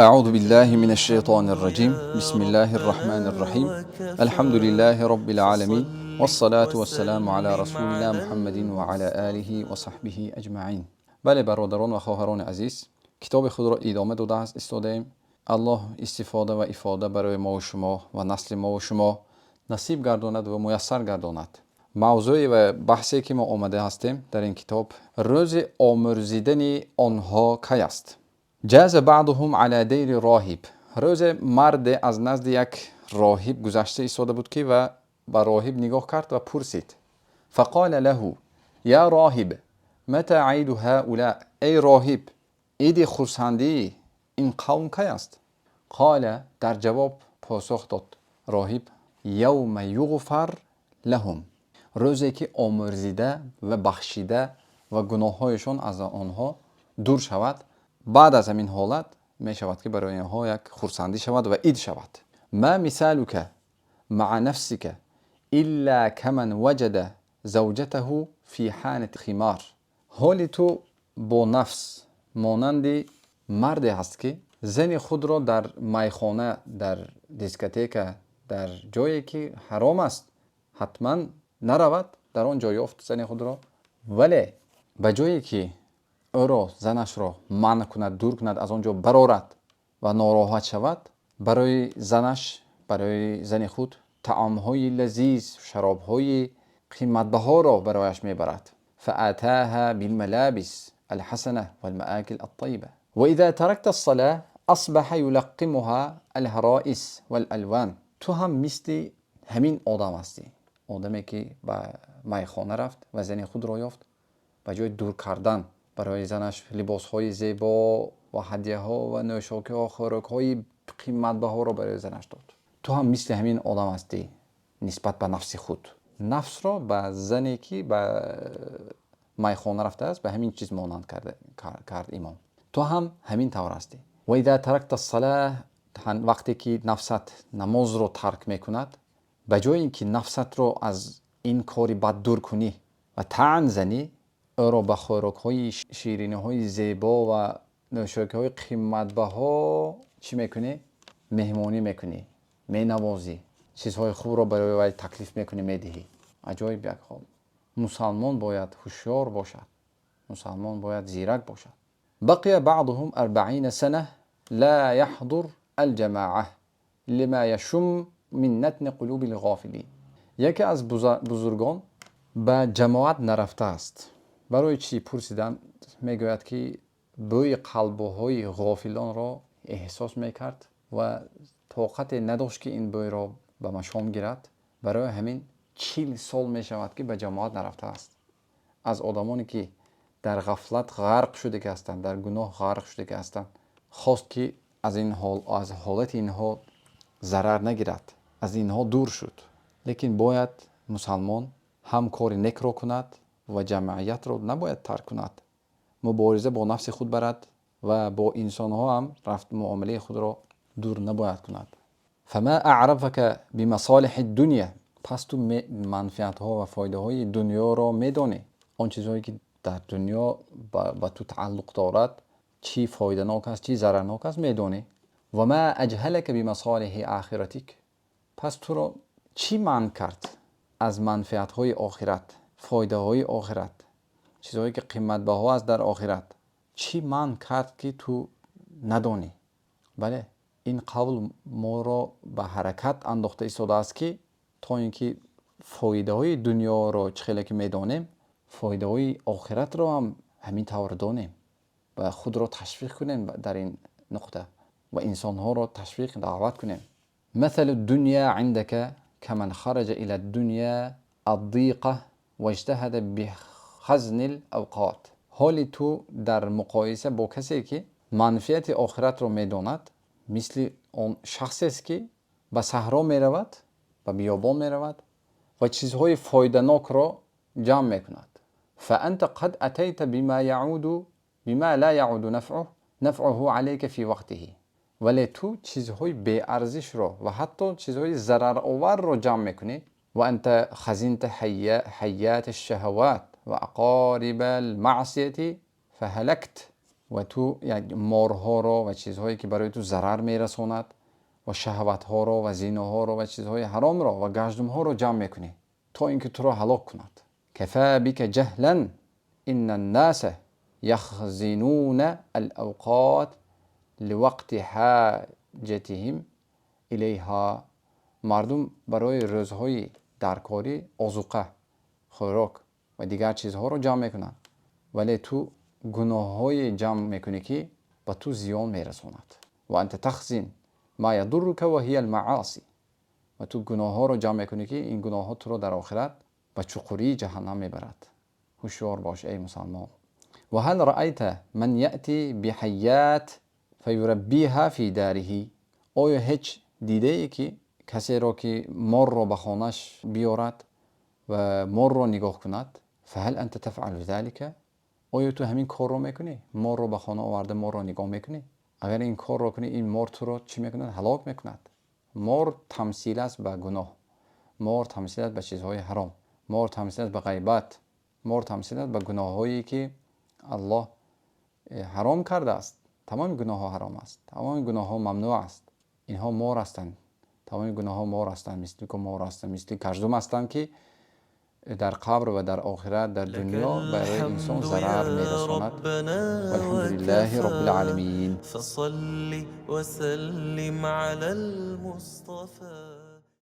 أعوذ بالله من الشيطان الرجيم. بسم الله الرحمن الرحيم. الحمد لله رب العالمين، والصلاة والسلام على رسولنا محمد وعلى آله وصحبه أجمعين. Бале, бародарон ва хоҳарони азиз, китоби худро идома дода истодаем. Аллоҳ истифода ва ифода барои мову шумо ва насли мову шумо насиб гардонад ва муяссар гардонад. Мавзӯе ва баҳсе, ки мо омада ҳастем дар ин китоб, рӯзи омӯрзидани онҳо кай аст? جاز بعضهم على دير راهب. Рӯзе марде аз назди як роҳиб гузашта истода буд, ки ва ба роҳиб нигоҳ кард ва пурсид: فقال له: يا راهب، متى عيد هؤلاء؟ Эй роҳиб, иди хурсандии ин қавм кай аст? قال, дар ҷавоб посух дод роҳиб: يوم يغفر لهم, рӯзе ки омӯрзида ва бахшида ва гуноҳҳояшон аз онҳо дур шавад. Баъд аз ҳамин ҳолат мешавад, ки барои онҳо як хурсандӣ шавад ва ид шавад. ما مثالك مع نفسك إلا كمن وجد زوجته في حانة خمار. Ҳоли ту бо нафс монанди марде ҳаст, ки зани худро дар майхона, дар дискотека, дар ҷое ки ҳаром аст, ҳатман наравад, дар он ҷо ёфт зани худро, вале ба ҷое ки ӯро, занашро манъ кунад, дур кунад, аз он ҷо барорад ва нороҳат шавад, барои занаш, барои зани худ таомҳои лазиз, шаробҳои қиматбаҳоро барояш мебарад. فأتاها بالملابس الحسنة والمآكل الطيبة. وإذا تركت الصلاة أصبح يلقمها الهرائس والألوان. Ту ҳам мисли ҳамин одам ҳастӣ, одаме ки ба майхона рафт ва зани худро ёфт, ба ҷои дур кардан барои занаш либосҳои зебо ва ҳадияҳо ва нӯшокиҳо, хӯрокҳои қиматбаҳоро барои занаш дод. Ту ҳам мисли ҳамин одам ҳастӣ нисбат ба нафси худ. Нафсро ба зане, ки ба майхона рафтааст, ба ҳамин чиз монанд кард имом. Ту ҳам ҳамин тавр ҳастӣ. وإذا تركت الصلاة, вақте ки нафсат намозро тарк мекунад, ба ҷои ин ки нафсатро аз ин кори бад дур кунӣ ва таън занӣ, ӯро ба хӯрокҳои шириниҳои зебо ва нӯшокиҳои қиматбаҳо чӣ мекунӣ? Меҳмонӣ мекунӣ, менавозӣ, чизҳои хубро барои вай таклиф мекунӣ, медиҳӣ. Аҷоиб як ҳол. Мусалмон бояд ҳушёр бошад, мусалмон бояд зирак бошад. بقي بعضهم 40 سنة لا يحضر الجماعة لما يشم من نتن قلوب الغافلين. Яке аз бузургон ба ҷамоат нарафтааст. Барои чӣ пурсиданд, мегӯяд, ки бӯи қалбҳои ғофилонро эҳсос мекард ва тоқате надошт, ки ин бӯйро ба машом гирад. Барои ҳамин 40 сол мешавад, ки ба ҷамоат нарафтааст. Аз одамоне, ки дар ғафлат ғарқ шудагӣ ҳастанд, дар гуноҳ ғарқ шудагӣ ҳастанд, хост, ки аз ин ҳол, аз ҳолати инҳо зарар нагирад, аз инҳо дур шуд. Лекин бояд мусалмон ҳам кори некро кунад ва ҷамъиятро набояд тарк кунад, мубориза бо нафси худ барад ва бо инсонҳо ҳам рафт муомилаи худро дур набояд кунад. فما أعرفك بمصالح الدنيا. Пас ту манфиатҳо ва фоидаҳои дунёро медонӣ, он чизҳое ки дар дунё ба ту тааллуқ дорад, чӣ фоиданок аст, чӣ зарарнок аст, медонӣ. وما أجهلك بمصالح آخرتك. Пас туро чӣ манъ кард аз манфиатҳои охират, фоидаҳои охират, чизҳое ки қиматбаҳо аст дар охират? Чӣ манъ кард, ки ту надонӣ? Бале, ин қавл моро ба ҳаракат андохта истодааст, ки то ин ки фоидаҳои дунёро чӣ хеле ки медонем, фоидаҳои охиратро ҳам ҳамин тавр донем ва худро ташвиқ кунем дар ин нуқта ва инсонҳоро ташвиқ, даъват кунем. مثل الدنيا عندك كمن خرج إلى الدنيا الضيقة واجتهد بخزن الأوقات. Ҳоли ту дар муқоиса бо касе, ки манфиати охиратро медонад, мисли он шахсест, ки ба саҳро меравад, ба биёбон меравад ва чизҳои фоиданокро ҷамъ мекунад. فأنت قد أتيت بما يعود بما لا يعود نفعه عليك في وقته. Вале ту чизҳои беарзишро ва ҳатто чизҳои зарароварро ҷамъ мекунӣ. وأنت خزنت حيات الشهوات وعقارب المعصية فهلكت. Ва ту як морҳоро ва чизҳое ки барои ту зарар мерасонад ва шаҳватҳоро ва зиноҳоро ва чизҳои ҳаромро ва гаждумҳоро ҷамъ мекунӣ, то инки туро ҳалок кунад. كفى بك جهلا إن الناس يخزنون الأوقات لوقت حاجتهم إليها. Мардум барои рӯзҳои даркорӣ озуқа, хӯрок ва дигар чизҳоро ҷамъ мекунанд, вале ту гуноҳҳое ҷамъ мекунӣ, ки ба ту зиён мерасонад. وأنت تخزن ما يضرك وهي المعاصي. Ва ту гуноҳҳоро ҷамъ мекунӣ, ки ин гуноҳҳо туро дар охират ба чуқурии ҷаҳаннам мебарад. Ҳушёр бош, эй мусалмон. وهل رأيت من يأتي بحيات فيربيها في داره? Оё ҳеҷ дидае, ки касеро, ки морро ба хонааш биёрад ва морро нигоҳ кунад? فهل أنت تفعل ذلك? Оё ту ҳамин корро мекунӣ? Морро ба хона оварда, морро нигоҳ мекунӣ? Агар ин корро кунӣ, ин мор туро чӣ мекунад? Ҳалок мекунад. Мор тамсил аст ба гуноҳ, мор тамсил аст ба чизҳои ҳаром, мор тамсил аст ба ғайбат, мор тамсил аст ба гуноҳҳое, ки Аллоҳ ҳаром кардааст. Тамоми гуноҳҳо ҳаром аст, тамоми гуноҳҳо мамнӯъ аст. Инҳо мор ҳастанд. Тамоми гуноҳҳо мор ҳастанд, мисли мор ҳастанд, мисли каждум ҳастанд, ки дар қабр ва дар охират, дар дунё барои инсон зарар мерасонад. والحمد لله رب العالمين. فصل وسلم على المصطفى.